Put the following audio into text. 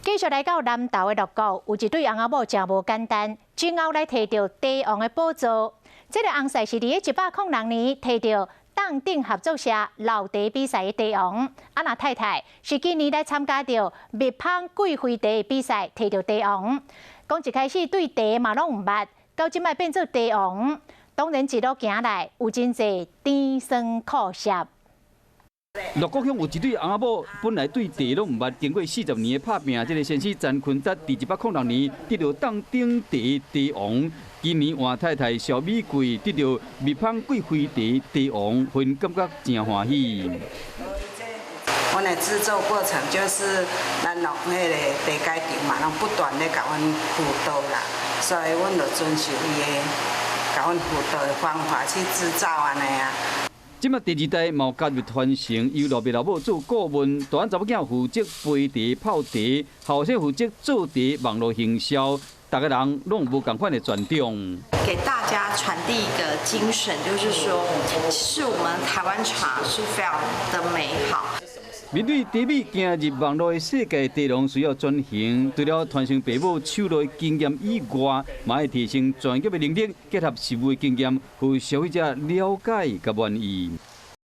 繼續來到南投的六股，有一對翁仔某誠無簡單，前後來提著茶王的寶座。這个翁婿是佇咧106年提著凍頂合作社老茶比賽的茶王，啊若太太是今年來參加著蜜蜂貴妃茶的比賽，提著茶王。講一開始對茶嘛攏毋捌，到這擺變做茶王，當然一路行來有真濟甜酸苦澀。六股鄉有一對翁仔某，本來對茶攏毋捌，經過40年的拍拚，這个先生詹坤達佇106年得著凍頂茶茶王。今年換太太蕭美桂得著蜜蜂貴妃茶茶王，𪜶感覺誠歡喜。阮的製作過程就是咱攏彼个茶改場嘛，攏不斷咧共阮輔導啦，所以阮就遵守伊的共阮輔導的方法去製造按呢啊。這馬第二代嘛有加入傳承，由老爸老母做顧問，大漢查某囝負責焙茶、泡茶，後生負責做茶、網路行銷，逐个人攏無仝款的專長。給大家傳遞一個精神，就是說，其實我們台灣茶是非常的美好。面對茶米行入網路的世界，茶農需要轉型。除了傳承爸母手路的經驗以外，嘛會提升專業的能力，結合實務的經驗，予消費者了解佮滿意。